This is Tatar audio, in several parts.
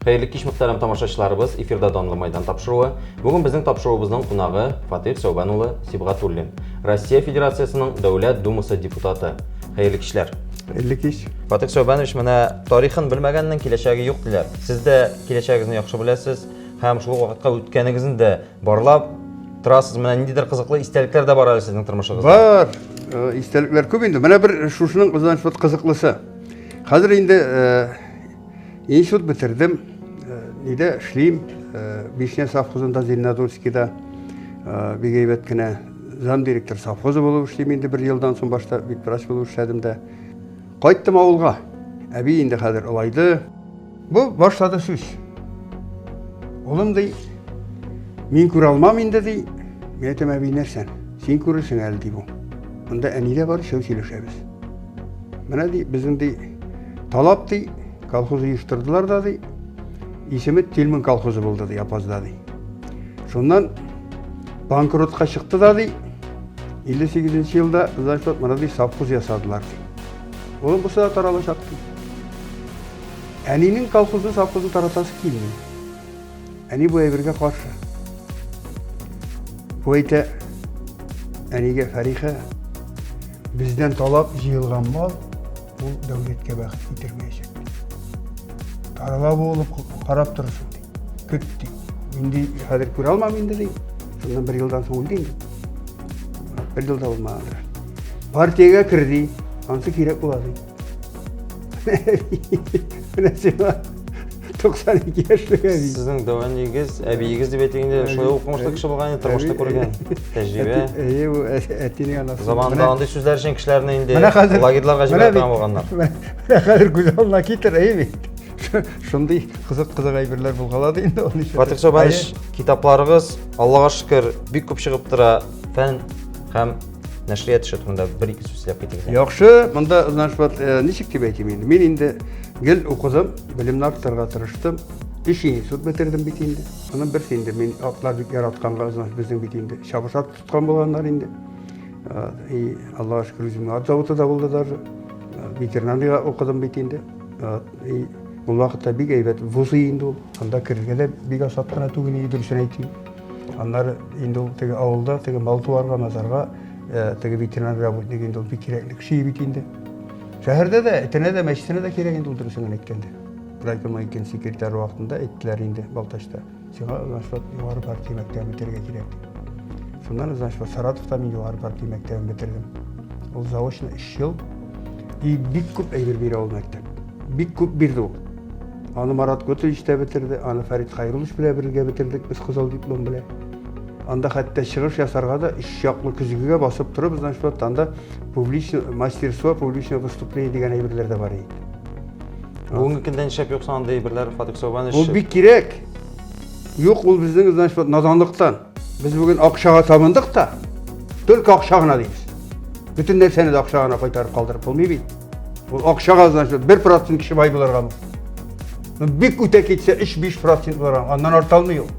Хәерле кич, мөхтәрәм тамашачыларыбыз! Эфирда Данлы Майдан тапшыруы. Бүген безнең тапшыруыбызның кунагы Фатих Сәүбән улы Сибгатуллин, Россия Федерациясенең Дәүләт Думасы депутаты. Хәерле кичләр! Хәерле кич! Фатих Сәүбәнович, менә тарихын белмәгәннең киләчәге юк диләр. Сез дә киләчәгегезне яхшы беләсез һәм шул ук вакытка үткәнегезне дә барлап торасыз. Менә ниндидер кызыклы истәлекләр дә бар әле сезнең тормышыгызда. Бар. Истәлекләр күп инде. Менә бер шушының, значит, кызыклысы. Хәзер инде институт бетердем, нидә эшлим, Бишня совхозында Зеленодольскийда бик әйбәт кенә замдиректор совхозы булып эшлим инде бер елдан соң башта ветврач булып эшләдем дә. Кайттым авылга. Әби инде хәзер олайды. Бу башлады сүз. Улым ди, мин күрә алмам инде ди. Мин әйтәм, әби нәрсәне? Син күрерсең әле ди бу. Монда әни дә бар, өчәү сөйләшәбез. Менә ди, безнең ди, талап ди, колхоз оештырдылар да ди, исеме Тилман колхозы булды ди, Апазда ди. Шуннан банкротка чыкты да ди, 58 елда, значит, менә ди, совхоз ясадылар ди. Улым бусы да таралачак ди. Әнинең колхозны, совхозны таратасы килми. Әни бу әйбергә каршы. Бу әйтә, әнигә Фәриха, бездән талап җыелган мал ул дәүләткә бәхет китермәячәк. Тарала булып карап торырсың ди. Көт ди. Мин ди, хәзер күрә алмам инде ди. Шуннан бер елдан соң үлде инде. Бер елда булмагандыр. Партиягә кер ди. Ансы кирәк була ди. Менә сиңа 92 яшьлек әби. Сезнең дәү әниегез, әбиегез дип әйтик инде, шулай укымышлы кеше булган инде, тормышны күргән, тәҗрибә. Әйе, бу әтинең анасы. Заманында андый сүзләр өчен кешеләрне инде лагерьларга җибәрә торган булганнар. Менә хәзер күз алдына китер, әйе бит. Шундый кызык-кызык әйберләр булгалады инде ул ничә. Фатих Сабанович, китапларыгыз, Аллага шөкер, бик күп чыгып тора. Фән һәм нәшрият эше турында бер-ике сүз сөйләп китегез. Яхшы, монда, значит, вот, ничек дип әйтим инде. Мин инде гел укыдым, белемне арттырырга тырыштым. Өч институт бетердем бит инде. Аның берсе инде мин атлар бик яратканга, значит, безнең бит инде чабыш ат тоткан булганнар инде. И Аллага шөкер, үземнең ат заводы да булды даже. Ветеринарийга укыдым бит инде. И ул вакытта бик әйбәт вузы инде ул. Анда керергә дә бик асат кына түгел иде, дөресен әйтим. Аннары инде ул теге авылда, теге мал-туарга, мазарга, э, теге ветеринар работник инде ул бик кирәкле кеше бит инде. Шәһәрдә дә, этенә дә, мәчетенә дә кирәк инде ул дөресен генә әйткәндә. Райкомның икенче секретаре вакытында әйттеләр инде Балтачта. Сиңа, значит, югары партия мәктәбен бетерергә кирәк дип. Шуннан, значит, Саратовта мин югары партия мәктәбен бетердем. Ул заочно 3 ел. И бик күп әйбер бирә ул мәктәп. Бик күп бирде ул. Аны Марат Готович та бетерде, аны Фәрит Хайруллович белән бергә бетердек без кызыл диплом белән. Анда хәтта чыгыш ясарга да өч яклы көзгегә басып торып, значит, вот анда публичное мастерство, публичное выступление дигән әйберләр дә бар иде. Бүгенге көндә нишләп юк соң андый әйберләр, Фатих Сәүбанович? Ул бик кирәк. Юк, ул безнең, значит, вот наданлыктан. Без бүген акчага табындык та, только акча гына дибез. Бөтен нәрсәне дә акча гына кайтарып калдырып булмый бит. Ул акчага, значит, 1% кеше бай булырга мөмкин. Бик үтә китсә 3-5% булырга, аннан арта алмый ул.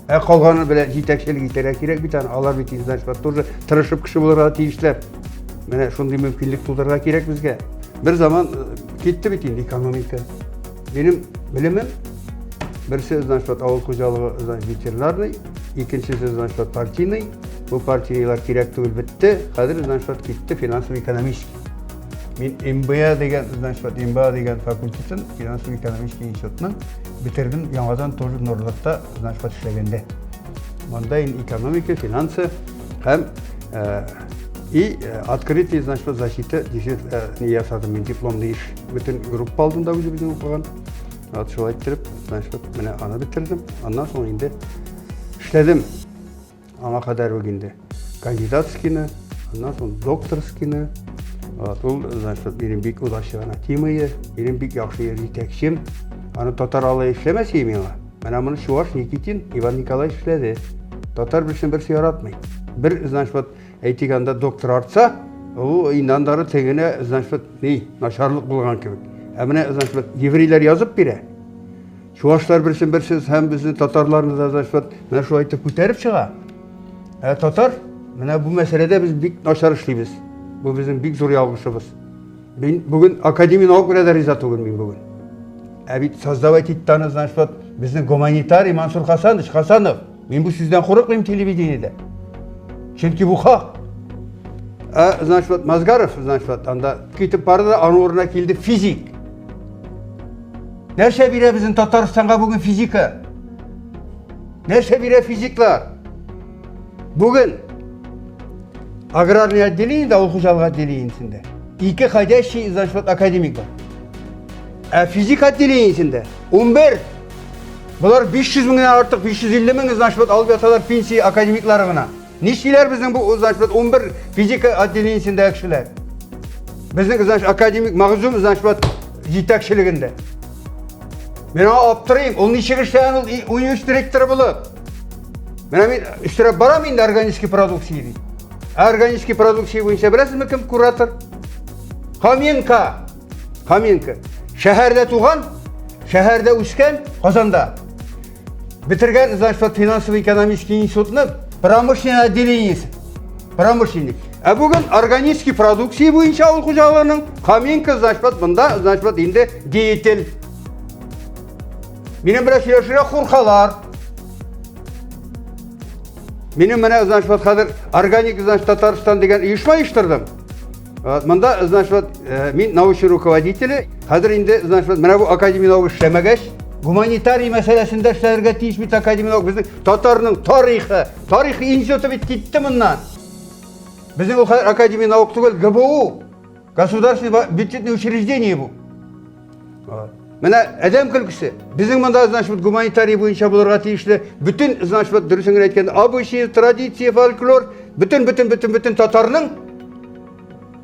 Ә калганы белән җитәкчелек итәргә кирәк бит аны. Алар бит, значит, тоже тырышып кеше булырга тиешләр. Менә шундый мөмкинлек тудырырга кирәк безгә. Бер заман э, китте бит инде экономика. Минем белемем берсе, значит, авыл хуҗалыгы, значит, ветеринарный, икенчесе, значит, партийный. Бу партиялар кирәк түгел бетте. Хәзер, значит, китте финансово-экономический. Мин МБА дигән, значит, вот МБА дигән факультетын, финансово-экономический институтның бетердем яңадан тоже Норлатта, значит, вот эшләгәндә. Монда инде экономика, финансы һәм э, и э, открытый, значит, вот защита э, не ясадым мин дипломный эш. Бөтен группа алдында үзебезнең укыган. Вот шулай иттереп, значит, вот менә аны бетердем. Аннан соң инде эшләдем. Аңа кадәр үк инде кандидатскийны, аннан соң докторскийны. Вот, ул, значит, минем бик удачный гына тема минем бик яхшы җитәкчем. Аны татар алай эшләмәс иде миңа. Менә моны чуваш Никитин Иван Николаевич эшләде. Татар берсен берсе яратмый. Бер, значит, вот, әйтик, анда доктор артса, ул инде андары тегенә, значит, вот, ни, начарлык булган кебек. Ә менә, значит, вот, еврейлар язып бирә. Чувашлар берсен берсе һәм безне татарларны да значит, менә шулай итеп күтәреп чыга. Ә татар, менә бу мәсьәләдә без бик начар эшлибез. Бу безнең бик зур ялгышыбыз. Мин бүген академия наук белән дә риза түгел мин бүген. Ә бит создавать итте аны, значит, вот безнең гуманитарий Мансур Хасанович Хасанов. Мин бу сүздән курыкмыйм телевидениедә. Чөнки бу хак. Ә, значит, вот Мазгаров, значит, вот анда китеп барды да, аның урынына килде физик. Нәрсә бирә безнең Татарстанга бүген физика? Нәрсә бирә физиклар? Бүген аграрный отделениедә, авыл хуҗалыгы отделениесендә ике ходящий, значит, вот академик бар. Ә физик отделениесендә 11. Болар 500 меңнән артык, 550 мең, значит, вот алып яталар пенсия академиклары гына. Нишлиләр безнең бу, значит, вот 11 физика отделениесендәге кешеләр? Безнең, значит, академик Магзум, значит, вот җитәкчелегендә. Мин аңа аптырыйм, ул ничек эшләгән ул университет ректоры булып? Менә мин өстерәп барам инде органический продукция дип. Ә органический продукция буенча беләсезме кем куратор? Хоменко. Хоменко. Шәһәрдә туган, шәһәрдә үскән, Казанда. Бетергән, значит, финансово-экономический институтны промышленный отделениесе. Промышленник. Ә бүген органический продукция буенча авыл хуҗалыгының Хоменко, значит, монда, значит, инде деятель. Минем белән сөйләшергә куркалар. Минем менә, значит, вот хәзер органик, значит, Татарстан дигән оешма оештырдым. Монда, значит, вот мин научный руководителе. Хәзер инде, значит, вот менә бу академия наук эшләмәгәч, гуманитарий мәсьәләсендә эшләргә тиеш бит академия наук. Безнең татарның тарихы, тарих институты бит китте моннан. Безнең ул хәзер академия наук түгел, ГБУ. Государственное бюджетное учреждение бу. Менә адәм көлкесе. Безнең монда, значит, вот гуманитарий буенча булырга тиешле бөтен, значит, вот дөресен генә әйткәндә, обычаи, традиция, фольклор, бөтен, бөтен, бөтен, бөтен татарның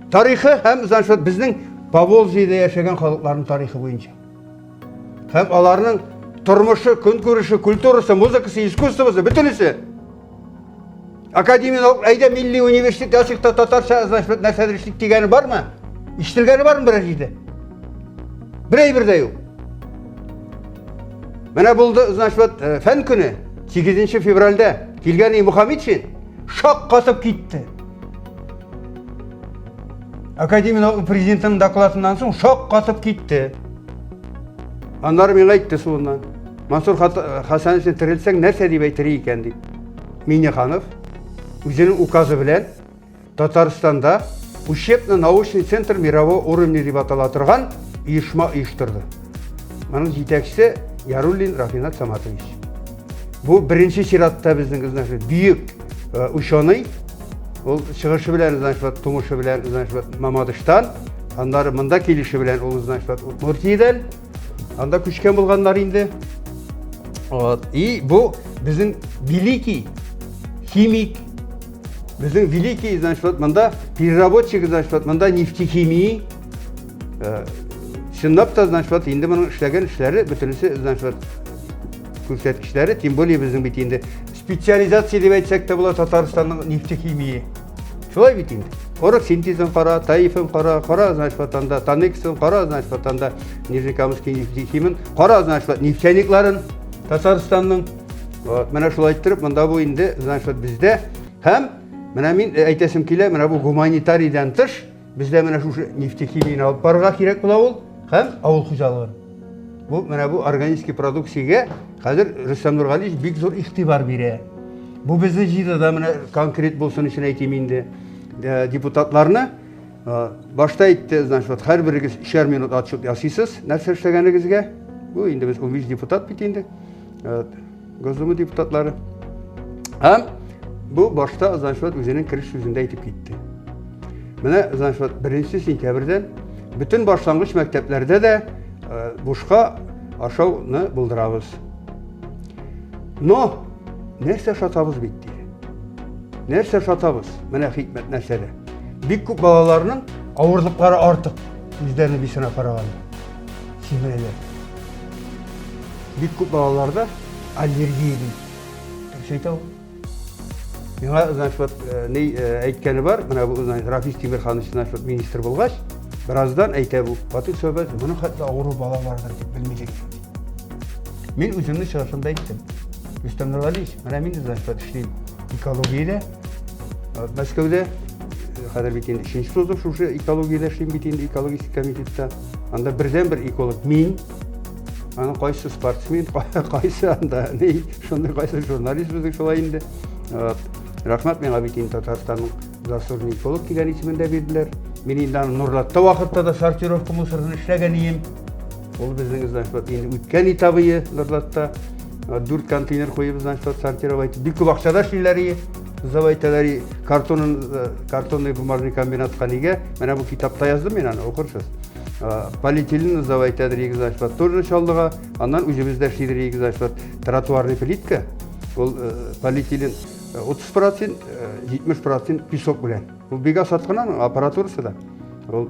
тарихы һәм, значит, вот безнең Поволжьеда яшәгән халыкларның тарихы буенча. Һәм аларның тормышы, көнкүреше, культурасы, музыкасы, искусствосы, бөтенесе. Академия наук, әйдә милли университет ясыйк та татарча, значит, нәрсәдер эшлик дигәне бармы? Ишетелгәне бармы берәр җирдә? Бер әйбер дә юк. Менә булды, значит, вот, фән көне 8 февральдә килгән Мухаммедшин шак катып китте. Академия наук президентының докладыннан соң шак катып китте. Аннары миңа әйтте суыннан. Мансур Хасановичны терелтсәң, нәрсә дип әйтер икән дип. Миннеханов үзенең указы белән Татарстанда учебно-научный центр мирового уровня дип атала торган оешма оештырды. Моның җитәкчесе Яруллин Рафинат Саматович. Бу беренче чиратта безнең, значит, бөек ученый. Ул чыгышы белән, значит, тумышы белән, значит, Мамадыштан, аннары монда килеше белән ул, значит, Удмуртиядән. Анда күчкән булганнар инде. Вот. И бу безнең великий химик, безнең великий, значит, вот монда переработчик, значит, вот монда нефтехимии. Чынлап та, значит, вот инде моның эшләгән эшләре бөтенесе, значит, вот күрсәткечләре, тем более безнең бит инде специализация дип әйтсәк тә була Татарстанның нефтехимии. Шулай бит инде. Оргсинтезын кара, ТАИФын кара, кара, значит, вот анда Танексын кара, значит, вот анда Нижнекамский нефтехимын, кара, значит, вот нефтяникларын Татарстанның. Вот, менә шулай иттереп, монда бу инде, значит, вот бездә һәм менә мин әйтәсем килә, менә бу гуманитарийдан тыш бездә менә шушы нефтехимияне алып барырга кирәк була ул һәм авыл хуҗалыгын. Бу менә бу органический продукциягә хәзер Рөстәм Нургалиевич бик зур игътибар бирә. Бу безне җыйды да менә конкрет булсын өчен әйтим инде. Депутатларны башта әйтте, значит, вот һәрберегез өчәр минут отчет ясыйсыз, нәрсә эшләгәнегезгә. Бу инде без 15 депутат бит инде. Госдума депутатлары. Һәм бу башта, значит, вот үзенең кереш сүзендә әйтеп китте. Менә, значит, вот 1 сентябрьдән бөтен башлангыч мәктәпләрдә дә бушка ашауны булдырабыз. Но нәрсә ашатабыз бит диде. Нәрсә ашатабыз? Менә хикмәт нәрсәдә. Бик күп балаларның авырлыклары артык үзләренең весына караганда. Симерәләр. Бик күп балаларда аллергия ди. Дөрес әйтә ул. Миңа, значит, вот, ни әйткәне бар, менә бу, значит, Рафис Тимирханович, значит, вот, министр булгач, бераздан әйтә бу, Фатих Сәүбәт, моның хәтле авыру бала бардыр дип белмидек. Мин үземнең чыгышымда әйттем. Рөстәм Нургалиевич, менә мин, значит, вот, эшлим экологиядә, вот, Мәскәүдә, хәзер бит инде өченче созыв шушы экологиядә эшлим бит инде, экологический комитетта. Анда бердәнбер эколог мин. Аның кайсы спортсмен, кайсы анда, ни, шундый кайсы журналист безнең шулай инде. Вот. Рәхмәт миңа бит инде Татарстанның заслуженный эколог дигән исемен дә бирделәр. Мин инде аны Нурлатта вакытта да сортировка мусорын эшләгән ием. Ул безнең, значит, вот инде үткән этабы Нурлатта. Дүрт контейнер куеп, значит, вот сортировать. Бик күп акча да эшлиләр ие. Сдавайталар картонын, э, картонный бумажный комбинатка нигә? Менә бу китапта яздым мин аны, укырсыз. Полиэтилен сдавать итәдер, значит, вот тоже Чаллыга. Аннан үзебездә эшлидер, значит, вот тротуарный плитка. Ул э, полиэтилен 30%, э, 70% песок белән. Ул бик асат кына аның аппаратурасы да. Ул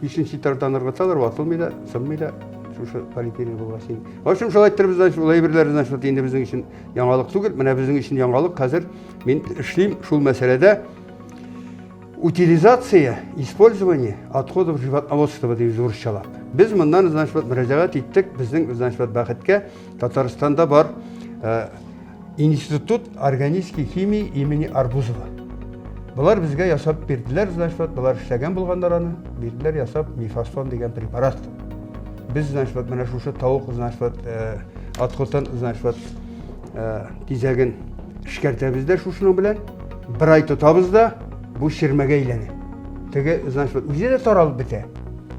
бишенче этаждан ыргытсалар, ватылмый да, сынмый да. Шушы полиэтилен булгач инде. В общем, шулай иттереп, значит, ул әйберләр, значит, инде безнең өчен яңалык түгел. Менә безнең өчен яңалык хәзер мин эшлим шул мәсьәләдә. Утилизация, использование отходов животноводства дибез урысчалап. Без моннан, значит, вот мөрәҗәгать иттек, безнең, значит, вот бәхеткә Татарстанда бар э, Институт органической химии имени Арбузова. Болар безгә ясап бирделәр, значит, вот болар эшләгән булганнар аны, бирделәр ясап мифастон дигән препарат. Без, значит, вот менә шушы тавык, значит, вот э, отходтан, значит, вот э, тизәген эшкәртәбез дә шушының белән. Бер ай тотабыз да, бу ширмәгә әйләнә. Теге, значит, вот үзе дә таралып бетә.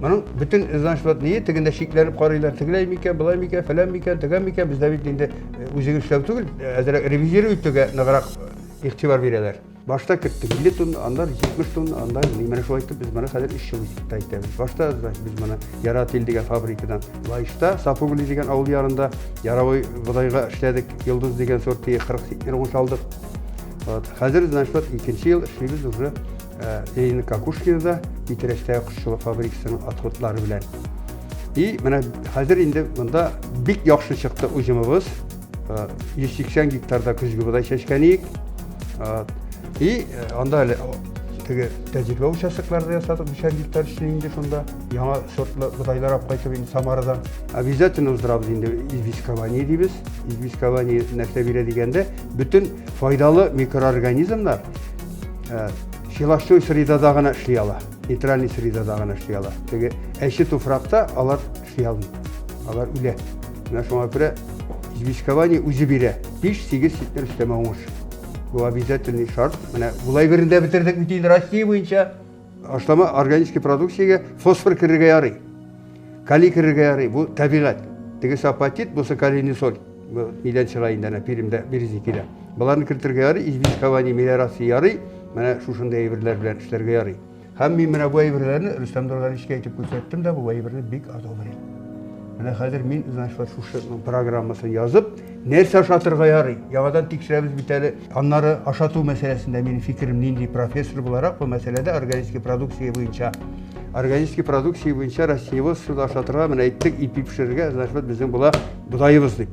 Моның бөтен, значит, вот ние тегендә шикләнеп карыйлар, тегеләй микән, болай микән, фәлән микән, тегән микән, бездә бит инде э, үзең эшләү түгел, э, әзрәк ревизировать итүгә ныграк э, игътибар бирәләр. Башта керттек 50 тонна, аннан 70 тонна, аннан менә шулай итеп без моны хәзер 3 ел итеп әйтәбез. Башта, значит, без моны Яратил дигән фабрикадан Лаешта, Сапугли дигән авыл ярында яровой бодайга эшләдек, Йолдыз дигән сорт 40 центнер уңыш алдык. Вот. Хәзер, значит, вот икенче ел эшлибез уже э, Ленина Кокушкинода, Питрәчтәге кошчылык фабрикасының отходлары белән. И менә хәзер инде монда бик яхшы чыкты уҗымыбыз. 180 э, гектарда көзге бодай чәчкән идек. И э, анда әле теге тәҗрибә участоклары да ясадык, 5 гектар өчен инде шунда. Яңа сортлы бодайлар алып кайтып инде Самарадан. Обязательно уздырабыз инде известкование дибез. Известкование нәрсә бирә дигәндә, бөтен файдалы микроорганизмнар э, щелочной средада гына эшли ала, нейтральный средада гына эшли ала. Теге әче туфракта алар эшли алмый. Алар үлә. Менә шуңа күрә известкование үзе бирә. 5-8 центнер өстәмә уңыш. Бу обязательный шарт. Менә болай берендә бетердек бит инде Россия буенча. Ашлама органический продукциягә фосфор керергә ярый. Калий керергә ярый. Бу табигать. Тегесе апатит, бусы калийный соль. Бу нидән чыга инде әнә Пермьдә, Березникида. Боларны кертергә ярый, известкование, мелиорация ярый. Менә шушындый әйберләр белән эшләргә ярый. Һәм мин менә бу әйберләрне Рөстәм Нургалиевичка әйтеп күрсәттем дә, бу әйберне бик одобрил. Менә хәзер мин, значит, вот шушы программасын язып, нәрсә ашатырга ярый, яңадан тикшерәбез бит әле. Аннары ашату мәсьәләсендә минем фикерем нинди профессор буларак бу мәсьәләдә органический продукция буенча. Органический продукция буенча растениеводствода ашатырга, менә әйттек, ипи пешерергә, значит, вот безнең була бодаебыз дип.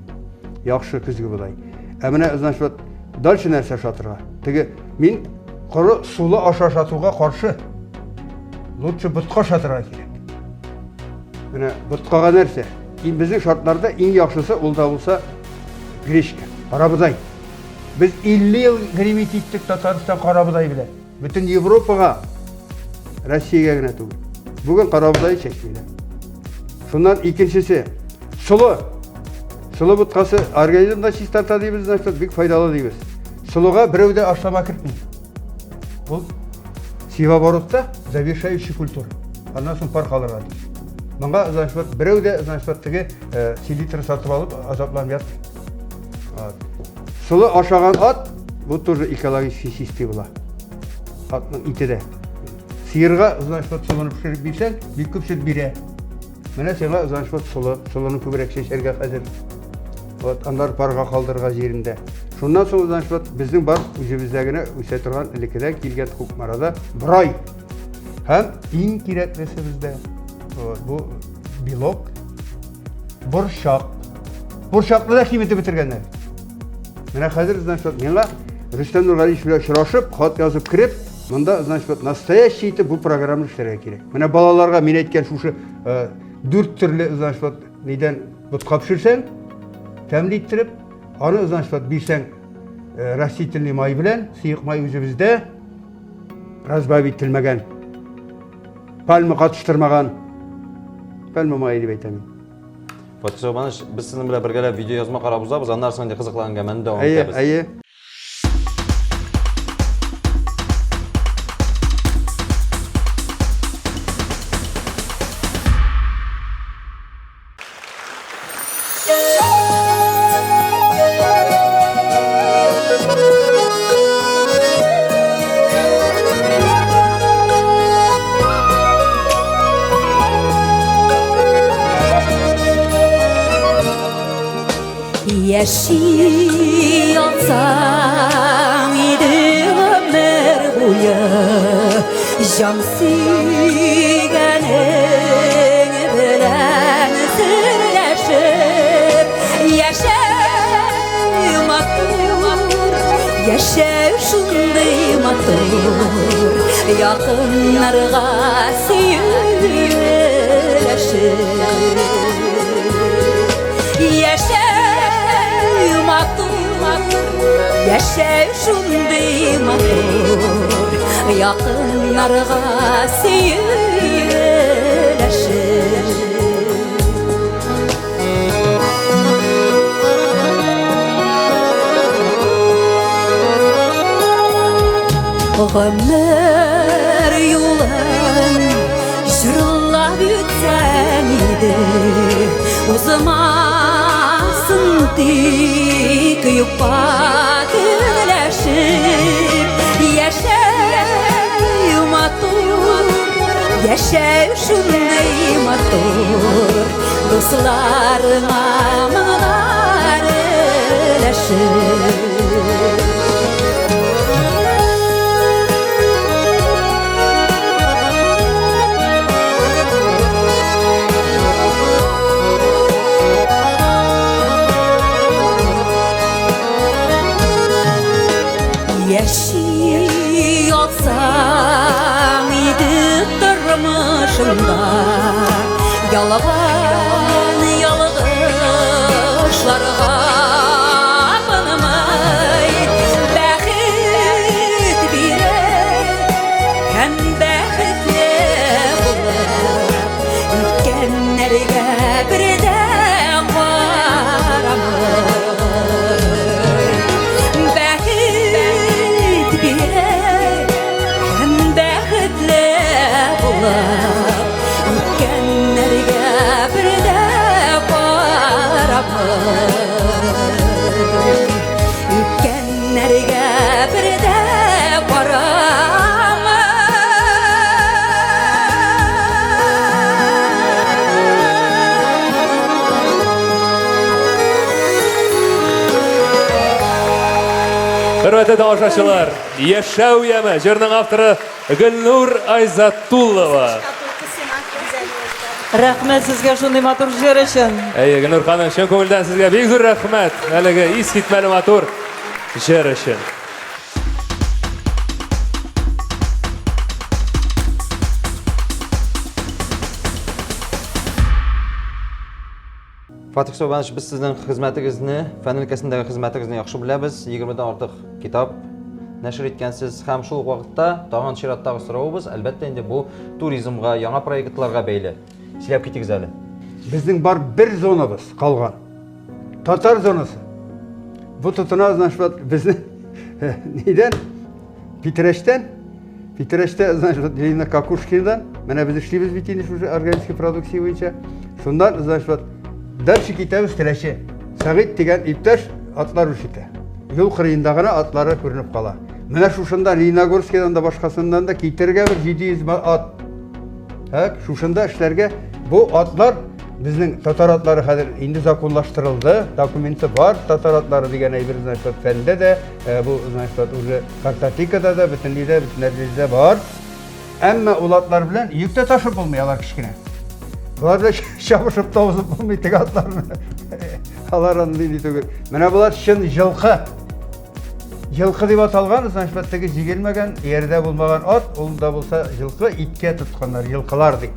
Яхшы көзге бодай. Ә менә, значит, вот дальше нәрсә ашатырга? Теге мин коры сулы аш ашатуга каршы. Лучше ботка ашатырга кирәк. Менә боткага нәрсә? Иң безнең шартларда иң яхшысы ул да булса гречка, карабодай. Без 50 ел гремить иттек Татарстан карабодай белән. Бөтен Европага, Россиягә генә түгел. Бүген карабодай чәчмиләр. Шуннан икенчесе, солы. Солы боткасы организмда чистарта дибез, значит, бик файдалы дибез. Солыга берәү дә ашлама кертми. Ул севооборотта завершающий культура. Аннан соң пар калырга тиеш. Моңа, значит, вот берәү дә, значит, вот теге э, селитра сатып алып азапланып ятмый. Вот. Солы ашаган ат, бу тоже экологически чистый була. Атның ите дә. Сыерга, значит, вот солыны пешереп бирсәң, бик күп сөт бирә. Менә сиңа, значит, вот солы, солыны күбрәк чәчәргә хәзер. Вот, аннары парга калдырырга җирендә. Шуннан соң, значит, вот безнең бар үзебездә генә үсә торган элеккедән килгән Кукмарада борай. Һәм иң кирәклесе бездә вот, бу белок, борчак. Борчакны да киметеп бетергәннәр. Менә хәзер, значит, вот миңа Рөстәм Нургалиевич белән очрашып, хат язып кереп, монда, значит, вот настоящий итеп бу программаны эшләргә кирәк. Менә балаларга мин әйткән шушы э, дүрт төрле, значит, вот нидән ботка пешерсәң, тәмле иттереп, аны, значит, вот бирсәң э, растительный май белән, сыек май үзебездә разбавить ителмәгән, пальма катыштырмаган, пальма мае дип әйтәм мин. Фатих Сәүбанович, без сезнең белән бергәләп видеоязма карап узабыз, аннан соң инде кызыклы әңгәмәне дәвам Әйе, итәбез. әйе. Яши алсам иде гомер буе Җан сөйгәнең белән серләшеп Яшәү матур, яшәү шундый матур Якыннарга сөйләшеп Яшәү матур, яшәү шундый матур Якыннарга сөйләшеп. Гомер юлын җырлап үтсәң иде, Узмасын тик юкка көнләшеп. Яшәү матур, яшәү шундый матур, Дусларыңа моңнар өләшеп. Яши алсаң иде тормышыңда Ялган ялгышларга абынмый Бәхет биреп һәм бәхетле булып Үткәннәргә бер дә карамый Бәхет биреп һәм бәхетле булып Үткәннәргә бер дә карамый Үткәннәргә бер дә карамый. Хөрмәтле тамашачылар, Яшәү яме җырның авторы Гөлнур Айзатуллова. Рәхмәт сезгә шундый матур җыр өчен. Әйе, Гөлнур ханым, чын күңелдән сезгә бик зур рәхмәт. Әлеге искитмәле матур җыр өчен. Фатих Сәүбанович, без сезнең хезмәтегезне, фән өлкәсендәге хезмәтегезне яхшы беләбез. 20-дән артык китап нәшер иткәнсез һәм шул ук вакытта тагын чираттагы соравыбыз, әлбәттә инде бу туризмга, яңа проектларга бәйле. Сөйләп китегез әле. Безнең бар бер зонабыз калган. Татар зонасы. Бу тотына, значит, безнең нидән? Питрәчтән. Питрәчтә, значит, вот Ленина Кокушкинадан. Менә без эшлибез бит инде шушы органический продукция буенча. Шуннан, значит, вот дальше китәбез Теләче. Сәгыйть дигән иптәш атлар үрчетә. Юл кырыенда гына атлары күренеп кала. Менә шушында Лениногорскийдан да башкасыннан да китерергә бер 700 ат. Так, шушында эшләргә бу атлар безнең татар атлары хәзер инде законлаштырылды, документы бар, татар атлары дигән әйбер, значит, фәндә дә, бу, значит, уже картотекада да, бөтен нидә, бөтен нәрсәдә бар. Әмма ул атлар белән йөк тә ташып булмый, алар кечкенә. Болар белән чабышып та узып булмый теге атларны. Алар андый ни түгел. Менә болар чын җылкы. Җылкы дип аталган, значит, вот теге җигелмәгән, иярдә булмаган ат, ул да булса җылкы, иткә тотканнар, җылкылар дип.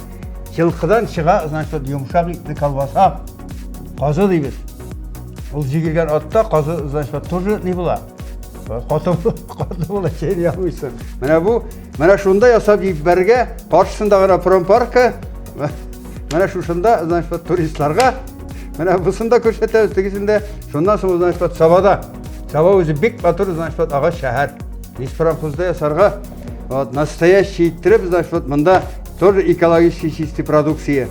Җылкыдан чыга, значит, вот йомшак итле колбаса. Казы дибез. Ул җигелгән атта казы, значит, вот тоже ни була? Каты каты була, чәйни алмыйсың. Менә бу, менә шунда ясап җибәрергә, каршысында гына промпаркы, менә шушында, значит, вот туристларга Менә бусын да күрсәтәбез, тегесен дә. Шуннан соң, значит, вот Сабада. Саба үзе бик матур, значит, вот агач шәһәр. Леспромхозда ясарга вот настоящий иттереп, значит, вот монда тоже экологически чистый продукция.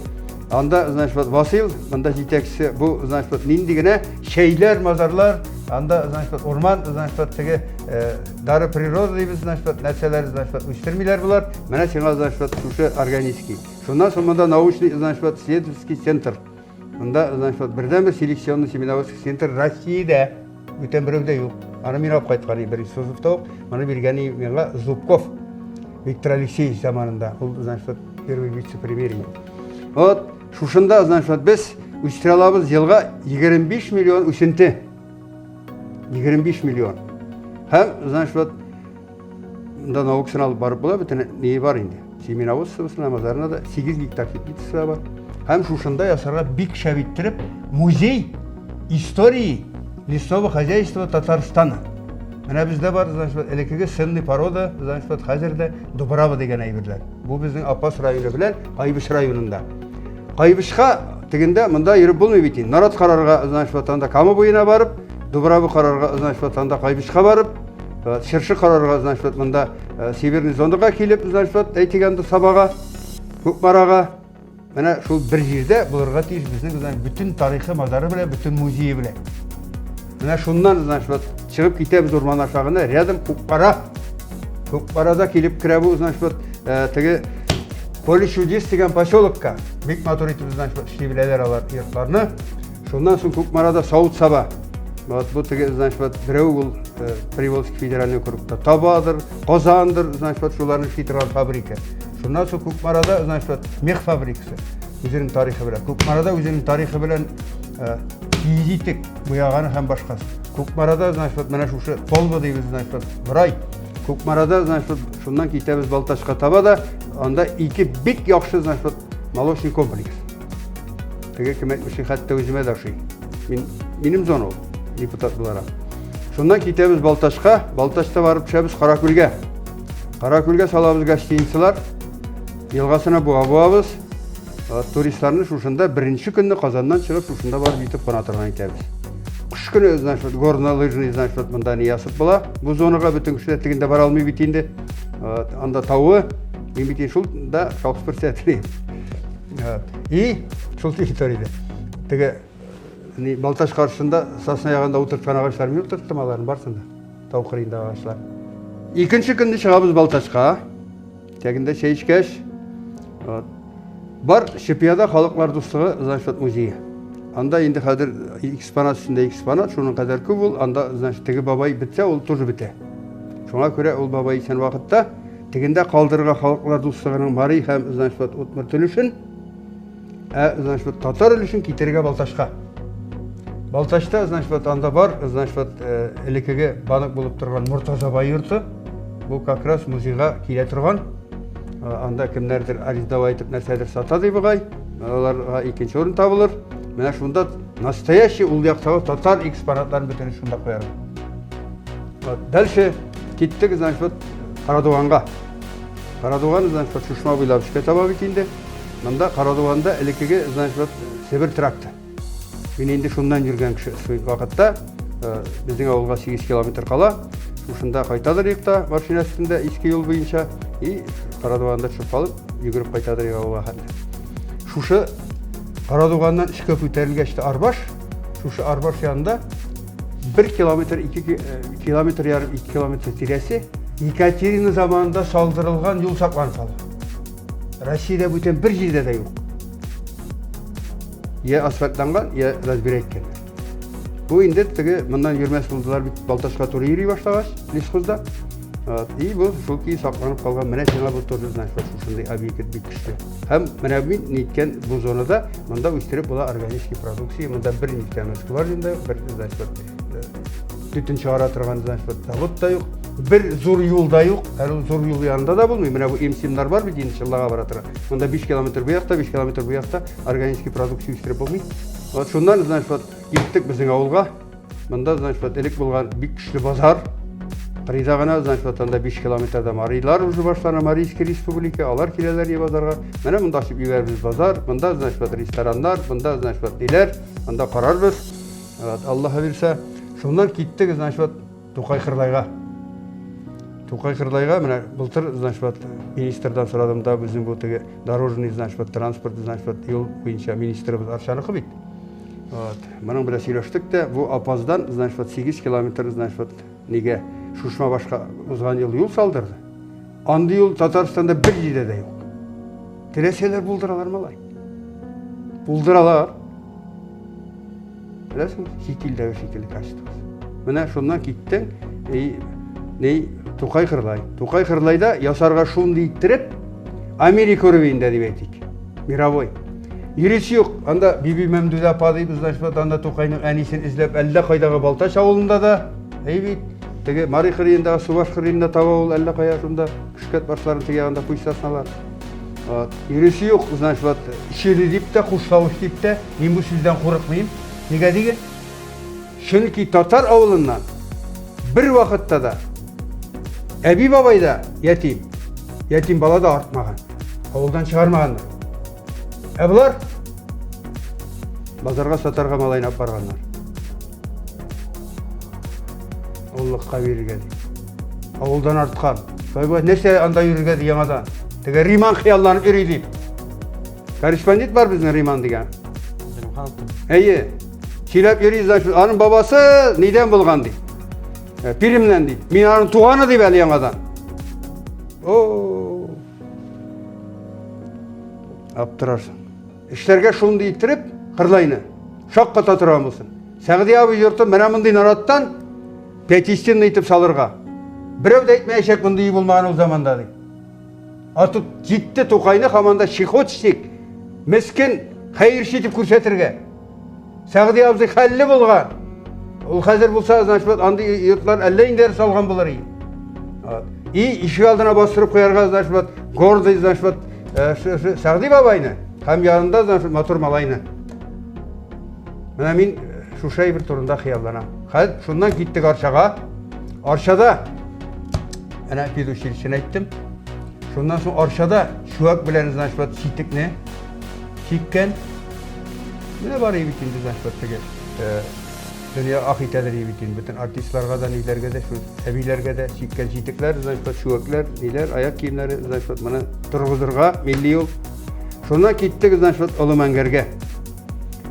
Анда, значит, вот Васил, монда җитәкчесе, бу, значит, вот нинди генә чәйләр, мазарлар, анда, значит, вот урман, значит, вот теге э, дары природы дибез, значит, вот нәрсәләр, значит, вот үстермиләр болар. Менә сиңа, значит, вот шушы органический. Шуннан соң монда научный, значит, вот исследовательский центр. Монда, значит, вот бердәнбер селекционный семеноводческий центр Россиядә. Бүтән берәүдә юк. Аны мин алып кайткан идем, беренче созывта ук. Моны биргән миңа Зубков Виктор Алексеевич заманында. Ул, значит, вот первый вице-премьер. Вот, шушында, значит, вот без үстерә алабыз елга 25 миллион үсенте. 25 миллион. Һәм, значит, вот Монда наукасын алып барып була, бөтен ние бар инде. Семеноводствосына, мазарына да 8 гектар теплицасы да бар. Һәм шушында ясарга бик шәп иттереп музей истории лесного хозяйства Татарстана. Менә бездә бар, значит, элеккеге сенный порода, значит, вот хәзер дә Дубрава дигән әйберләр. Бу безнең Апас районы белән Кайбыч районында. Кайбычка тегендә монда йөреп булмый бит инде. Нарат карарга, значит, вот анда Кама буена барып, Дубрава карарга, значит, вот анда Кайбычка барып, Чыршы карарга, значит, вот монда Северный зонага килеп, значит, вот әйтик анда Сабага, Кукмарага. Менә шул бер җирдә булырга тиеш безнең, значит, бөтен тарихы мазары белән, бөтен музее белән. Менә шуннан, значит, вот чыгып китәбез урман аша гына, рядом Кукмара. Кукмарада килеп керә бу, значит, вот теге Поле чудес дигән поселокка. Бик матур итеп, значит, вот эшли беләләр алар йортларны. Шуннан соң Кукмарада савыт-саба. Вот бу теге, значит, вот берәү ул э, Приволжский федеральный округта Табадыр, Казандыр, значит, вот шуларны эшли торган фабрика. Шуннан соң Кукмарада, значит, вот мех фабрикасы үзенең тарихы белән. Кукмарада үзенең тарихы белән э, киез итек буяганы һәм башкасы. Кукмарада, значит, вот менә шушы Толба дибез, значит, вот Борай. Кукмарада, значит, вот шуннан китәбез Балтачка таба да, анда ике бик яхшы, значит, вот молочный комплекс. Теге кем әйтмешли, хәтта үземә дә ошый. Мин, минем зона ул, депутат буларак. Шуннан китәбез Балтачка, Балтачта барып төшәбез Каракүлгә. Каракүлгә салабыз гостиницалар, елгасына буа буабыз. Туристларны шушында беренче көнне Казаннан чыгып, шушында барып җитеп куна торган итәбез. Кыш көне, значит, горнолыжный, значит, вот монда не ясып була. Бу зонага бөтен кеше тегендә бара алмый бит инде. Анда тавы, мин бит шул да колхоз председателе. И шул территориядә теге ни Балтач каршысында сосна ягында утырткан агачлар мин утырттым аларны барсын да. Тау кырыенда агачлар. Икенче көнне чыгабыз Балтачка. Тегендә чәй эчкәч, вот. Бар Чепьяда халыклар дуслыгы значит музее. Анда инде хәзер экспонат өстендә экспонат, шуның кадәр күп ул, анда значит теге бабай бетсә, ул тоже бетә. Шуңа күрә ул бабай исән вакытта Тегендә калдырырга халыклар дуслыгының мари һәм, значит, вот удмурт өлешен, ә, значит, вот татар өлешен китерергә Балтачка. Балтачта, значит, вот анда бар, значит, вот э, элеккеге банк булып торган Мортаза бай йорты. Бу как раз музейга килә торган. Э, анда кемнәрдер арендовать итеп нәрсәдер сата ди бугай. Аларга икенче урын табылыр. Менә шунда настоящий ул яктагы татар экспонатларын бөтенесен шунда куярга. Вот. Дальше киттек, значит, вот Карадуганга. Карадуган, значит, вот Шушма буйлап эшкә таба бит инде. Монда Карадуганда элеккеге, значит, вот Себер тракты. Мин инде шуннан йөргән кеше шул вакытта э, безнең авылга 8 километр кала. Шушында кайтадыр идек та машина өстендә иске юл буенча и Карадуганда төшеп калып, йөгереп кайтадыр идек авылга хәтле. Шушы Карадуганнан эшкә күтәрелгәч тә Арбаш, шушы Арбаш янында Бер километр, ике э, километр ярым, ике километр тирәсе Екатерина заманында салдырылган юл сакланып калды. Россиядә бүтән бер җирдә дә юк. Я асфальтланган, я разбирать иткәннәр. Бу инде теге моннан йөрмәс булдылар бит Балтачка туры йөри башлагач, лесхозда. И бу шул көе сакланып калган. Менә сиңа бу тоже, значит, шушындый объект бик көчле. Һәм менә мин ниткән бу зонада монда үстереп була органический продукция, монда бер нефтяной скважина да юк, бер, значит, э, төтен чыгара торган, значит, вот, завод та юк, бер зур юл да юк, әле ул зур юл янында да булмый. Менә бу МСМнар бар бит инде Чаллыга бара тора. Монда 5 километр бу якта, 5 километр бу якта органический продукция үстереп булмый. Вот шуннан, значит, вот, киттек безнең авылга. Монда, значит, вот элек булган бик көчле базар. Кырыйда гына, значит, вот анда 5 километрда Марилар уже башлана, Марийский республика, алар киләләр е базарга. Менә монда ачып җибәрбез базар, монда, значит, вот рестораннар, монда, значит, вот ниләр, анда карарбыз. Вот, Аллаһ бирсә. Шуннан киттек, значит, вот Тукай Кырлайга. Тукай Кырлайга менә былтыр, значит, вот министрдан сорадым да, безнең бу теге дорожный, значит, вот транспорт, значит, вот юл буенча министрыбыз Арчаныкы бит. Вот. Моның белән сөйләштек тә, бу Апаздан, значит, вот 8 километр, значит, вот нигә Шушма башка узган ел юл салдырды. Андый юл Татарстанда бер җирдә дә юк. Теләсәләр булдыралар малай. Булдыралар. Беләсең, чит илдәге шикелле качествосы. Менә шуннан киттең, и ни Тукай Кырлай. Тукай Кырлайда ясарга шундый иттереп, Америка уровеньдә дип әйтик. Мировой. Йөрисе юк. Анда Биби Мәмдүдә апа дип, значит, анда Тукайның әнисен эзләп әллә кайдагы Балтач авылында да, әй бит, теге Мари кырыендагы Субаш кырыенда таба ул әллә кая шунда, Көшкәт башларын теге ягында пусть сосналар. Вот. Йөрисе юк, значит, вот, Чили дип тә, Кушлавыч дип тә, мин бу сүздән курыкмыйм. Нигә диген? Чөнки татар авылыннан бер вакытта да әби бабай да ятим, ятим бала да артмаган. Авылдан чыгармаганнар. Ә болар базарга сатарга малайны алып барганнар. Авыллыкка бирергә дип. Авылдан арткан. Шулай булгач, нәрсә анда йөрергә ди яңадан? Теге Риман хыялланып йөри дип. Корреспондент бар безнең Риман дигән. Әйе. Сөйләп йөри, значит, аның бабасы нидән булган ди. Э, Пермьнән ди. Мин аның туганы дип әле яңадан. О! Аптырарсың. Эшләргә шундый иттереп, Кырлайны шакката торган булсын. Сәгъди абый йорты менә мондый нараттан пятистенный итеп салырга. Берәү дә әйтмәячәк мондый өй булмаган ул заманда ди. А тут җитте Тукайны һаман да чехотчик, мескен, хәерче итеп күрсәтергә. Сәгъди абзый хәлле булган. Ул хәзер булса, значит, вот андый йортлар әллә инде салган булыр иде. Вот. И ишек алдына бастырып куярга, значит, вот гордый, значит, вот э, Сәгъди бабайны һәм янында, значит, матур малайны. Менә мин э, шушы әйбер турында хыялланам. Хәзер шуннан киттек Арчага. Арчада әнә педучилищены әйттем. Шуннан соң Арчада чүәк белән, значит, вот читекне чиккән. Менә бар бит инде, значит, вот теге э, дөнья ах итәдер бит инде. Бөтен артистларга да, ниләргә дә, шул әбиләргә дә чиккән читекләр, значит, вот чүәкләр, ниләр, аяк киемнәре, значит, вот моны торгызырга милли юл. Шуннан киттек, значит, вот Олы Мәңгәргә.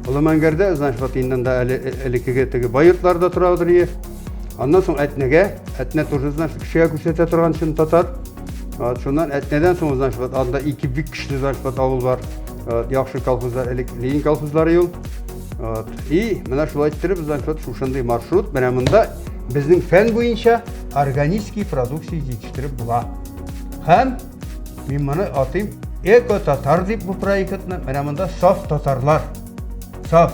Олы Мәңгәрдә, значит, вот инде анда әле элеккеге теге бай йортларда торадыр ие. Аннан соң Әтнәгә, Әтнә тоже, значит, кешегә күрсәтә торган чын татар. Вот, шуннан Әтнәдән соң, значит, вот анда ике бик көчле, значит, вот авыл бар. Вот, яхшы колхозлар, элек Ленин колхозлары юл. Вот. И менә шулай иттереп, значит, вот шушындый маршрут, менә монда безнең фән буенча органический продукция җитештереп була. Һәм Мин моны атыйм эко-татар дип бу проектны. Менә монда саф татарлар. Саф.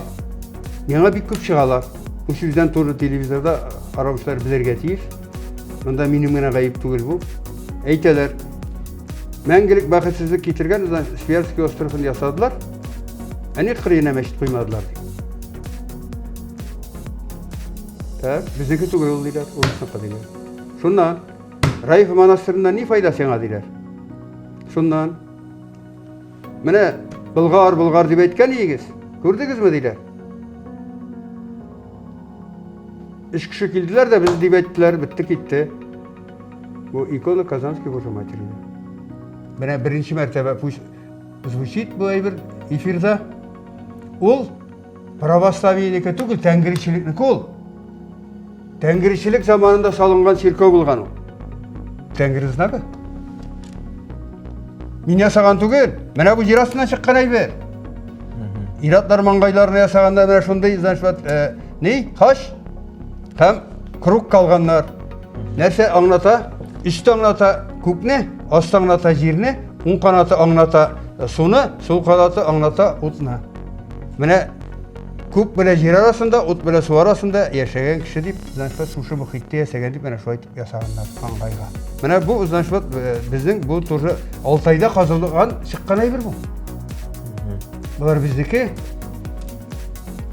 Миңа бик күп чыгалар. Бу сүздән туры телевизорда караучылар белергә тиеш. Монда минем генә гаеп түгел бу. Әйтәләр. Мәңгелек бәхетсезлек китергән Свияжский островын ясадылар. Ә ник кырыена мәчет куймадылар ди. Так, безнеке түгел ул диләр, урысныкы диләр. Шуннан Раиф монастырыннан ни файда сиңа диләр. Шуннан менә Болгар, Болгар дип әйткән идегез. Күрдегезме диләр. Өч кеше килделәр дә без дип әйттеләр, бетте китте. Бу икона Казанской Божьей Матери. Менә беренче мәртәбә пусть звучит бу әйбер эфирда. Ул православиенеке түгел, тәңгерчелекнеке ул. Тәңгерчелек заманында салынган чиркәү булган ул. Тәңгер знагы. Мин ясаган түгел. Менә бу җир астыннан чыккан әйбер. Иратлар маңгайларына ясаганда менә шундый, значит, вот, э, ни? Хач һәм круг калганнар. Нәрсә аңлата? Өстә аңлата күкне, аста аңлата җирне, уң канаты аңлата э, суны, сул канаты аңлата утны. Менә Күк белән җир арасында, ут белән су арасында яшәгән кеше дип, значит, вот шушы мөхиттә яшәгән дип менә шулай итеп ясаганнар маңгайга. Менә бу, значит, вот э, безнең бу тоже Алтайда казылган чыккан әйбер бу. Болар безнеке.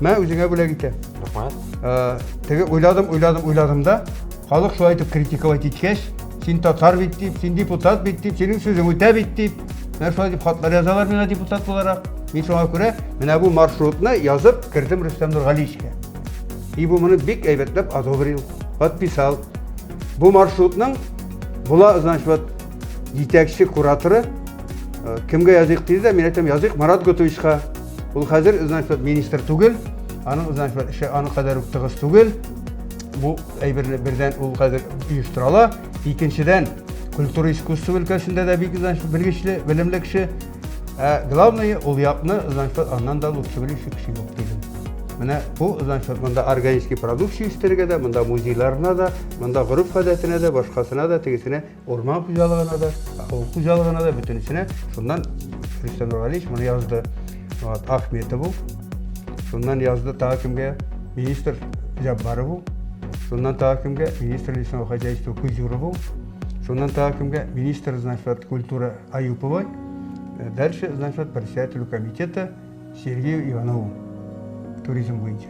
Мә үзеңә бүләк итәм. Рәхмәт. Э, теге уйладым, уйладым, уйладым да. Халык шулай итеп критиковать иткәч, син татар бит дип, син депутат бит дип, синең сүзең үтә бит дип, менә шулай дип хатлар язалар миңа депутат буларак. Мин шуңа күрә менә бу маршрутны язып кердем Рөстәм Нургалиевичка. И бу моны бик әйбәтләп одобрил, подписал. Бу маршрутның була, значит, вот җитәкче кураторы э, кемгә языйк диде дә, мин әйтәм, языйк Марат Готовичка. Ул хәзер, значит, вот министр түгел, аның, значит, вот эше аның кадәр үк тыгыз түгел. Бу әйберне бердән ул хәзер оештыра ала. Икенчедән, культура искусство өлкәсендә дә бик, значит, белгечле, белемле кеше. Ә главное, ул якны, значит, аннан да лучше белүче кеше юк дидем. Менә бу, значит, монда органический продукция үстерергә дә, монда музейларына да, монда гореф-гадәтенә дә, башкасына да, тегесенә, урман хуҗалыгына да, авыл хуҗалыгына да, бөтенесенә. Шуннан Рөстәм Нургалиевич моны язды. Вот, Ахметову. Шуннан язды тагы кемгә? Министр Җаббарову. Шуннан тагы кемгә? Министр лесного хозяйства Кузюрову. Шуннан тагы кемгә? Министр, значит, культура Аюповой. Дальше, значит, председателю комитета Сергею Иванову. Туризм буенча.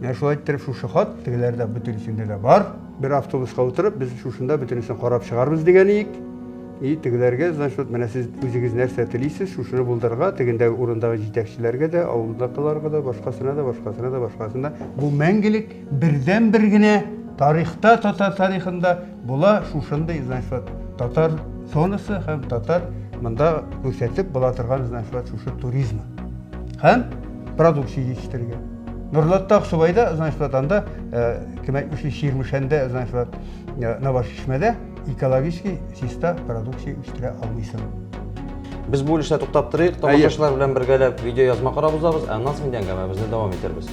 Менә шулай иттереп шушы хат тегеләрдә бөтенесендә дә бар. Бер автобуска утырып, без шушында бөтенесен карап чыгарбыз дигән идек. И тегеләргә, значит, менә сез үзегез нәрсә телисез, шушыны булдырырга, тегендәге урындагы җитәкчеләргә дә, авылдагыларга да, башкасына да, башкасына да, башкасына. Бу мәңгелек бердән-бер генә тарихта, татар тарихында була шушындый, значит, татар зонасы һәм татар монда күрсәтеп була торган, значит, шушы туризмы. Һәм продукция җитештерергә. Нурлатта, Аксубайда, значит, анда, кем әйтмешли, Чирмешәндә, значит, Новошишмәдә экологически чиста продукция үстерә алмыйсың. Без бу өлештә туктап торыйк, тамашачылар белән бергәләп видеоязма карап узабыз, ә аннан соң инде әңгәмәбезне дәвам итәрбез.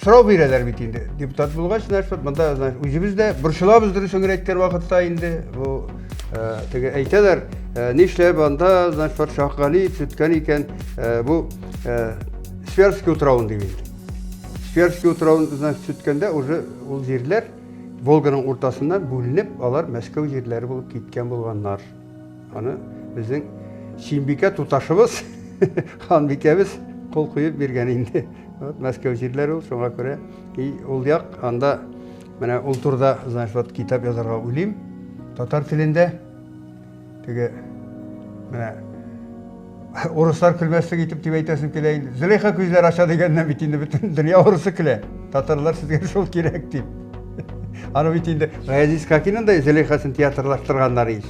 сорау бирәләр бит инде. Депутат булгач, значит, монда значит, үзебез дә борчылабыз дөресен генә әйткән вакытта инде. Бу э, теге әйтәләр, э, нишләп анда, значит, вот Шаһгали төзеткән икән, э, бу э, Сверский утравын дип инде. Сверский утравын, значит, төзеткәндә уже ул җирләр Волганың уртасыннан бүленеп, алар Мәскәү җирләре булып киткән булганнар. Аны безнең Симбикә туташыбыз, ханбикәбез кул куеп биргән инде. Вот Мәскәү җирләре ул, шуңа күрә и ул як анда менә ул турыда, значит, вот китап язарга уйлыйм. Татар телендә теге менә урыслар көлмәслек итеп дип әйтәсем килә инде. Зөләйха күзләр ача дигәннән бит инде бөтен дөнья урысы көлә. Татарлар сезгә шул кирәк дип. Аны бит инде Газиз Хакинның да Зөләйхасын театрлаштырганнар ич.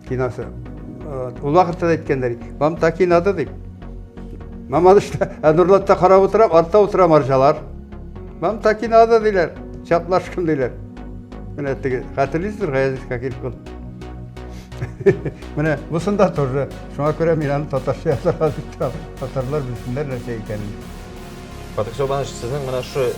Киносы. Ул вакытта да әйткәннәр, вам так и надо дип. Мамадышта, ә Нурлатта карап утырам, артта утыра марҗалар. Вам так и надо диләр. Чаплашкын диләр. Менә теге хәтерлисезме Газиз Хакин? Менә бусында тоже. Шуңа күрә мин аны татарча язарга дип торам. Татарлар белсеннәр нәрсә икәнен. Фатих Чобанович, сезнең менә шу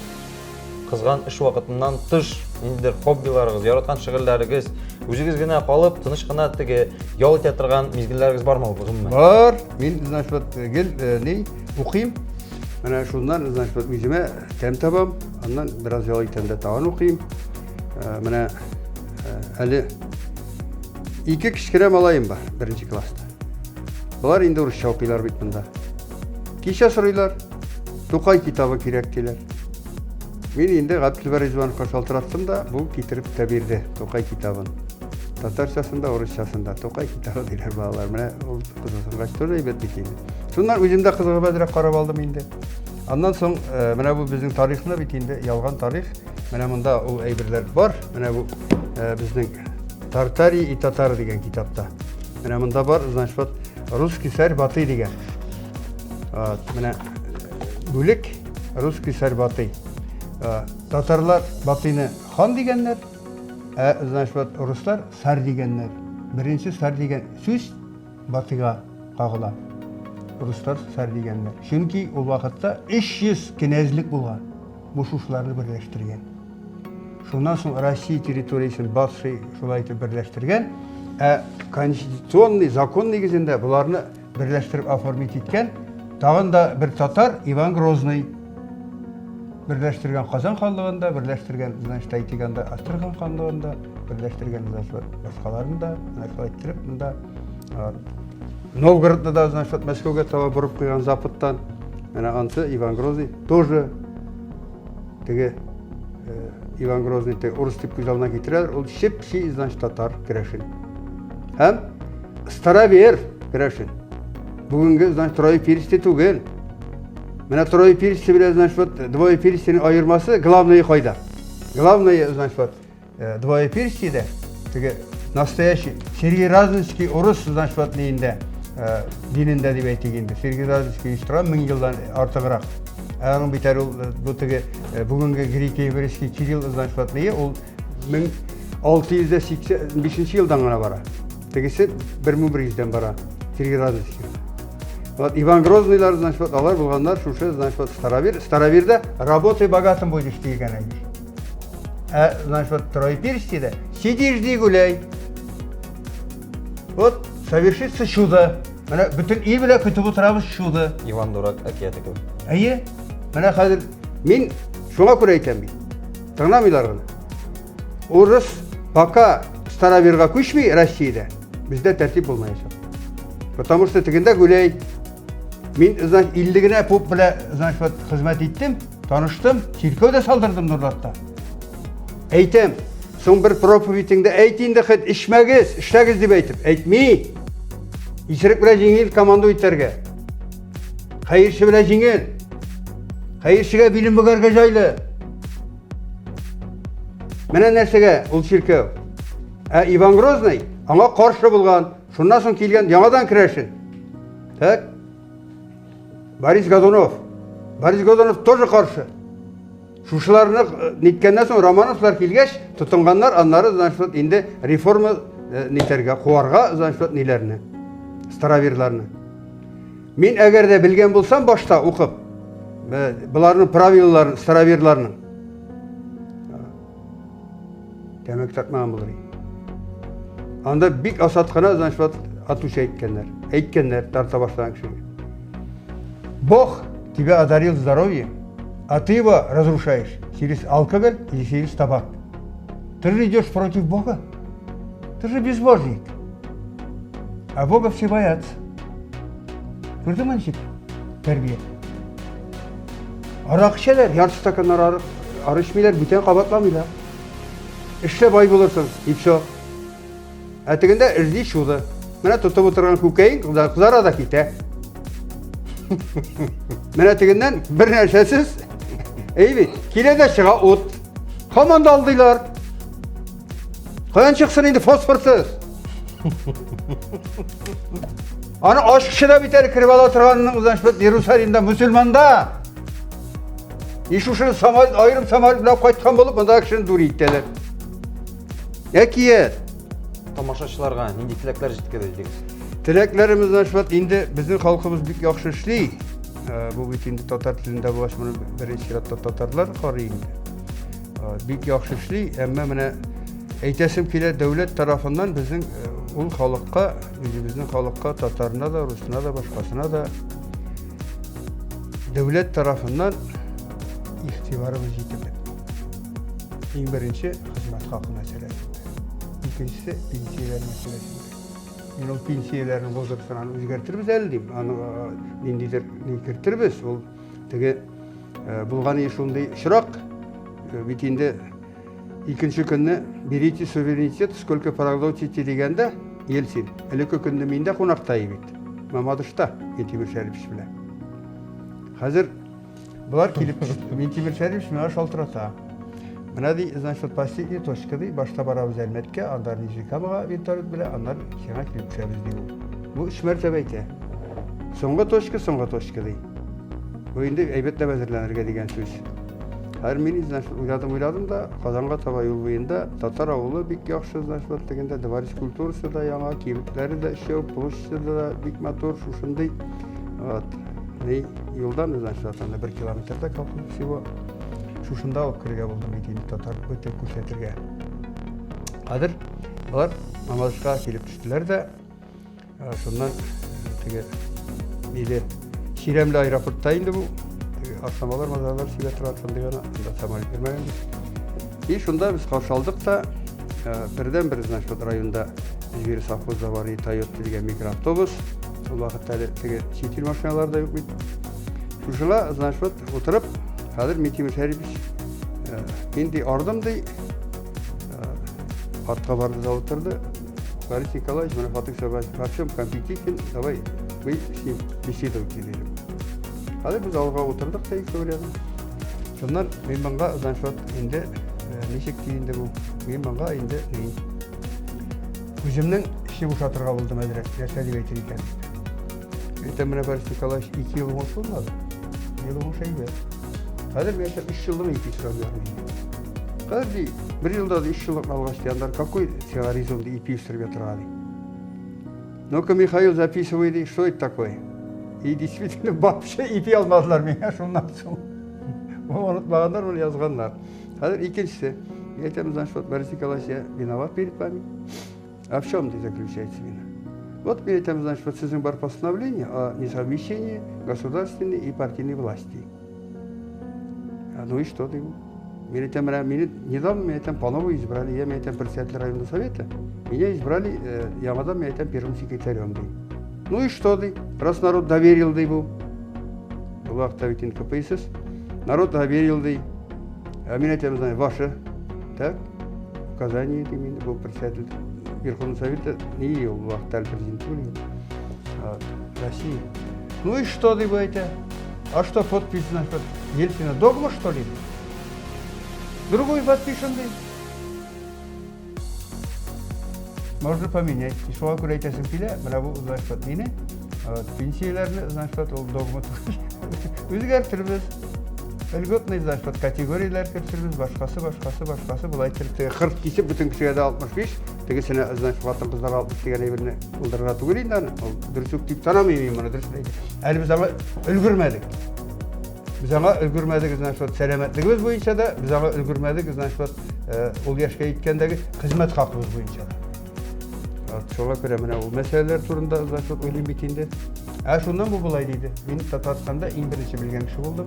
кызган эш вакытыннан тыш ниндидер хоббиларыгыз, яраткан шөгыльләрегез, үзегез генә калып, тыныч кына теге ял итә торган мизгелләрегез бармы гомумән? Бар. Мин, значит, вот гел э, ни укыйм. Менә шуннан, значит, вот үземә тәм табам. Аннан бераз ял итәм дә тагын укыйм. Э, менә э, әле ике кечкенә малаем бар, беренче класста. Болар инде урысча укыйлар бит монда. Кичә сорыйлар, Тукай китабы кирәк диләр. Мин инде Габделбәр Ризвановка шалтыраттым да, бу китереп тә бирде Тукай китабын. Татарчасын да, урысчасын да. Тукай китабы диләр балалар. Менә ул кызыксынгач тоже әйбәт бит инде. Шуннан үзем дә кызыгып әзрәк карап алдым инде. Аннан соң э, менә бу безнең тарихны бит инде ялган тарих. Менә монда ул әйберләр бар. Менә бу э, безнең Тартарий и татары дигән китапта. Менә монда бар, значит, вот русский царь Батый дигән. Вот, менә бүлек русский царь Батый. Татарлар Батыйны хан дигәннәр, ә значит, вот руслар царь дигәннәр. Беренче царь дигән сүз Батыйга кагыла. Руслар царь дигәннәр. Чөнки ул вакытта 300 кенәзлек булган. Бу шушыларны берләштергән. Шуннан соң Россия территориясен Батый шулай итеп берләштергән. Ә конституционный закон нигезендә боларны берләштереп оформить иткән тагын да бер татар Иван Грозный берләштергән Казан ханлыгында, берләштергән, значит, әйтик анда Астрахань ханлыгында, берләштергән, значит, башкаларын да, менә шулай иттереп монда Новгородны да, значит, Мәскәүгә таба борып куйган Западтан. Менә ансы Иван Грозный тоже теге э, Иван Грозный теге урыс дип күз алдына китерәләр, ул чеп-чи, значит, татар керәшен. Һәм старовер керәшен. Бүгенге, значит, троеперсте түгел. Менә троеперсте белән, значит, вот двоеперстенең аермасы главное кайда? Главное, значит, вот Э, двоеперстиедә теге настоящий Сергей Радонежский урыс значит вот ниендә э, динендә дип әйтик инде Сергей Радонежский оештырган мең елдан артыграк ә аның бит әле ул э, бу теге бүгенге греко-еврейский Кирилл значит вот ние ул 1685 елдан гына бара тегесе 1100-дән бара Сергей Радонежский Вот Иван Грозныйлар, значит, вот алар булганнар шушы, значит, вот старовер. Староверда работай богатым будешь дигән әйбер. Ә, значит, вот троеперстиедә сиди, жди, гуляй. Вот совершится чудо. Менә бөтен ил белән көтеп утырабыз чудо. Иван Дурак әкияте кебек. Әйе. Менә хәзер мин шуңа күрә әйтәм бит. Тыңламыйлар гына. Урыс пока староверга күчми Россиядә, бездә тәртип булмаячак. Потому что тегендә гуляй. Мин, значит, 50 генә поп белән, значит, вот хезмәт иттем. Таныштым, чиркәү дә салдырдым Нурлатта. Әйтәм, соң бер проповедеңдә әйт инде хет эчмәгез, эшләгез дип әйтеп. Әйтми. Исерек белән җиңел команду итәргә. Хәерче белән җиңел. Хәерчегә билен бөгәргә җайлы. Менә нәрсәгә ул чиркәү. Ә Иван Грозный аңа каршы булган. Шуннан соң килгән яңадан керәшен. Так. Борис Годунов. Борис Годунов тоже каршы. Шушыларны э, ниткәннән соң Романовлар килгәч, тотынганнар, аннары, значит, инде реформа э, нитәргә, куарга, значит, ниләрне, староверларны. Мин әгәр дә белгән булсам башта укып, Боларның правилаларын, староверларның. Тәмәке тартмаган булыр. Анда бик асат кына, значит, вот атучы әйткәннәр. Әйткәннәр тарта башлаган кешегә. Бог тебя одарил здоровьем, а ты его разрушаешь через алкоголь или через табак. Ты же идешь против Бога. Ты же безбожник. А Бога все боятся. Күрдеңме ничек тәрбия? Арак эчәләр, ярты стаканнар арак, ары эчмиләр, бүтән кабатламыйлар. Эшлә бай булырсың, и все. Ә тегендә жди чудо. Менә тотып утырган күкәең кызара да китә. Менә тегеннән бер нәрсәсез, әй бит, килә дә чыга ут. Һаман да алдыйлар. Каян чыксын инде фосфорсыз? Аны ач кеше дә бит әле кереп ала торганның, значит, Иерусалимда мөселманда. И шушы самолет, аерым самолет белән кайткан булып, монда кешене дури итәләр. Әкият. Тамашачыларга нинди теләкләр җиткерер идегез? Теләкләребез, значит, инде безнең халкыбыз бик яхшы эшли. Бу бит инде татар телендә булгач, моны беренче чиратта татарлар карый инде. Бик яхшы эшли, әмма менә әйтәсем килә, дәүләт тарафыннан безнең ул халыкка, үзебезнең халыкка, татарына да, русына да, башкасына да дәүләт тарафыннан игътибарыбыз җитеп бетми. Иң беренче хезмәт хакы мәсьәләсендә. Икенчесе пенсияләр мәсьәләсендә. Мин ул пенсияләрнең возрастын аны үзгәртербез әле дим. Аны ниндидер ни кертербез. Ул теге булган шундый очрак. Бит инде икенче көнне берите суверенитет, сколько проглотите дигәндә Ельцин. Элекке көнне мин дә кунакта бит. Мамадышта Минтимер Шәрипович белән. Хәзер болар килеп төште. Минтимер Шәрипович миңа шалтырата. Менә ди, значит, последняя точка ди, башта барабыз Әлмәткә, аннары Нижнекамага вертолет белән, аннары сиңа килеп төшәбез ди ул. Бу өч мәртәбә әйтә. Соңгы точка, соңгы точка ди. Бу инде әйбәтләп әзерләнергә дигән сүз. Хәзер мин, значит, уйладым, уйладым да, Казанга таба юл буенда татар авылы бик яхшы, значит, вот тегендә дворец культурасы да яңа, кибетләре дә өчәү, площади да бик матур, шушындый. Вот. Ни юлдан, значит, анда бер километрда калды всего. Шушында алып керергә булдым бит инде татар бөтен күрсәтергә. Хәзер алар Мамадышка килеп төштеләр дә, шуннан теге ниле Чирәмле аэропортта инде бу. Теге ашламалар, мазалар сибә тора шундый гына, анда самолет йөрмәгән бит. И шунда без каршы алдык та, бердән-бер, значит, районда Зверь совхозда бар и Тойота дигән микроавтобус. Ул вакытта әле теге чит ил машиналары да юк бит. Шушыла, значит, вот, утырып, хәзер Минтимер Шәрипович мин ди ардым ди, артка барды да утырды. Борис Николаевич, менә Фатых Сабаевич во всем компетентен, давай мы с ним беседовать дилем. Хәзер без алга утырдык та икәү рядом. Шуннан мин монга, значит, вот, инде ничек ди инде бу? Мин монга инде ни? Үземнең эчне бушатырга булдым әзрәк, нәрсә дип әйтер икән дип. Әйтәм, менә Борис Николаевич, ике ел уңыш булмады. Ел уңыш әйбәт. Хәзер мин әйтәм, өч еллык ипи сорап йөрмим. Хәзер ди, бер елда да өч еллык алгач, ди, аннары какой сиңа резон ди, ипи үстереп ятырга ди. Ну-ка, Михаил, записывай, ди, что это такое? И действительно, вообще ипи алмадылар миңа шуннан соң. Онытмаганнар, моны язганнар. Хәзер икенчесе. Я әйтәм, значит, вот Борис Николаевич, я виноват перед вами. А в чем заключается вина? Вот перед тем, значит, вот сезнең бар постановление о несовмещении государственной и партийной власти. А, ну и что ты? Меня там, меня, недавно меня там по новой избрали, я меня там председатель районного совета, меня избрали, я мадам, меня там первым секретарем. Ди. Ну и что ты? Раз народ доверил ди бу. Ул вакытта бит инде КПСС. Народ доверил ди. А мин әйтәм, знаю, ваше, так, указание дим инде, бу председатель Верховного Совета, не ул вакытта әле президент түгел, России. Ну и что дип әйтә? А что подпись, значит, Ельцина догма, что ли? Другой подпишем, ди. Можно поменять. И шуңа күрә әйтәсем килә, менә бу, значит, мине, пенсияләрне, значит, ул догма түгел. Үзгәртербез. Льготный, значит, категорияләр кертербез, башкасы, башкасы, башкасы, болай итеп, теге кырт кисеп, бөтен кешегә дә 65, тегесенә, значит, хатын-кызларга 60 дигән әйберне булдырырга түгел инде аны. Ул дөрес үк дип санамыйм мин моны, дөрес әйтәм. Әле без аңа өлгермәдек. Без аңа өлгермәдек, значит, вот сәламәтлегебез буенча да, без аңа өлгермәдек, значит, вот э, ул яшькә җиткәндәге хезмәт хакыбыз буенча да. Вот, шуңа күрә менә ул мәсьәләләр турында значит, вот уйлыйм бит инде. Ә шуннан бу болай диде. Мин Татарстанда иң беренче белгән кеше булдым.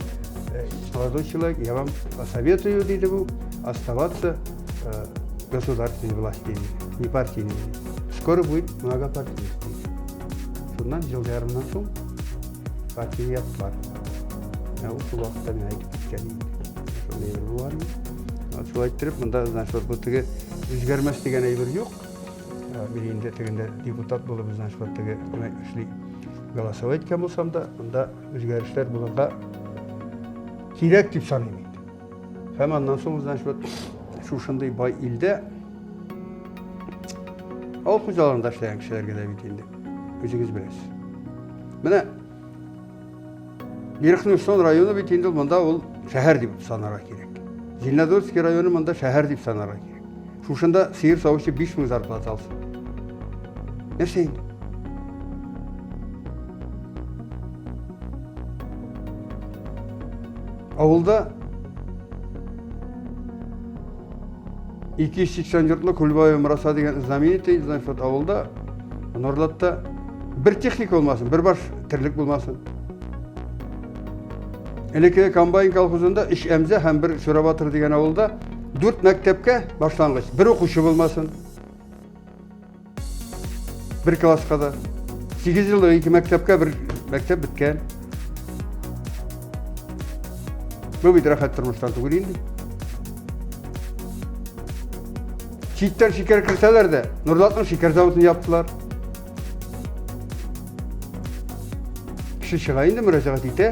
Э, молодой человек, я вам посоветую, диде бу, оставаться э, государственной власти, диде, не партийной. Скоро будет многопартийность, диде. Шуннан ел ярымнан соң партияне яптылар. Менә ул шул вакытта мин әйтеп киткән инде. Шундый әйбер булган. Вот шулай иттереп, монда, значит, вот бу теге үзгәрмәс дигән әйбер юк. Мин инде тегендә депутат булып, значит, вот теге эшли голосовать иткән булсам да, монда үзгәрешләр булырга кирәк дип саныйм инде. Һәм аннан соң, значит, вот шушындый бай илдә авыл хуҗалыгында эшләгән кешеләргә дә бит инде үзегез беләсез. Менә Верхний Усон районы бит инде монда ул шәһәр дип санарга кирәк. Зеленодольский районы монда шәһәр дип санарга кирәк. Шушында сыер савучы 5000 зарплата алсын. Нәрсә инде? Авылда 280 йортлы Кульбаева Мураса дигән знаменитый, значит, вот авылда, Норлатта бер техника булмасын, бер баш терлек булмасын. Элекке комбайн колхозында өч әмзә һәм бер Чурабатыр дигән авылда дүрт мәктәпкә башлангыч бер укучы булмасын. Бер класска да. 8 еллык ике мәктәпкә бер мәктәп беткән. Бу бит рәхәт тормыштан түгел инде. Читтән шикәр кертәләр дә, Нурлатның шикәр заводын яптылар. Кеше чыга инде, мөрәҗәгать итә.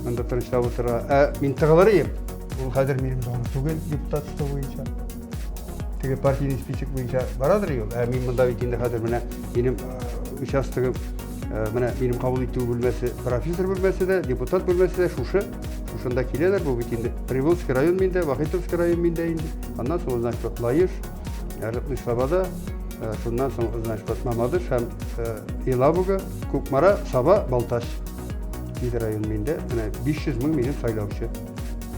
Монда тынычлап утыра. Ә мин тыгылыр идем. Ул хәзер минем зона түгел, депутатство буенча. Теге партийный список буенча барадыр юл. Ә мин монда бит инде хәзер менә минем э, участогым, э, менә минем кабул итү бүлмәсе, профессор бүлмәсе дә, депутат бүлмәсе дә шушы. Шушында киләләр, бу бит инде Приволжский район миндә, Вахитовский район миндә инде. Аннан соң, значит, вот Лаеш, Ярыклы Слобода, э, шуннан соң, значит, вот Мамадыш һәм Елабуга, Кукмара, Саба, Балтач. Җиде район миндә. Менә 500 мең минем сайлаучы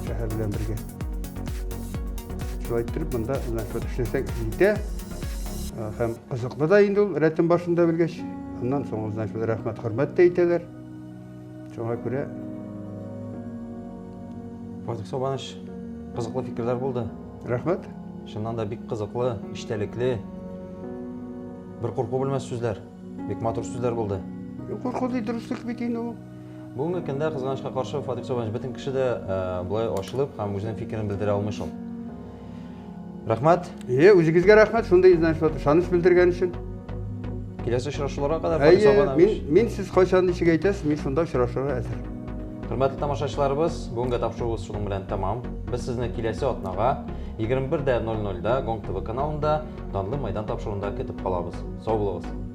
шәһәр белән бергә. Шулай иттереп, монда значит, эшләсәң җитә. Һәм кызыклы да инде ул рәтен башында белгәч. Аннан соң, значит, рәхмәт, хөрмәт тә итәләр. Шуңа күрә Фатих Сабанович, кызыклы фикерләр булды. Рәхмәт. Чыннан да бик кызыклы, эчтәлекле, бер курку белмәс сүзләр. Бик матур сүзләр булды. Курку ди дөреслек бит инде ул. Бүгенге көндә кызганычка каршы Фатих Сабанович бөтен кеше дә э, болай ачылып һәм үзенең фикерен белдерә алмый шул. Рәхмәт. Е, үзегезгә рәхмәт, шундый значит, ышаныч белдергән өчен. Киләсе очрашуларга кадәр Фатих Әйе, мин, мин сез кайчан ничек әйтәсез, мин шунда очрашырга әзер. Хөрмәтле тамашачыларыбыз, бүгенге тапшыруыбыз шуның белән тәмам. Без сезне киләсе атнага 21:00-да Гонг ТВ каналында Данлы Майдан тапшыруында көтеп калабыз. Сау булыгыз.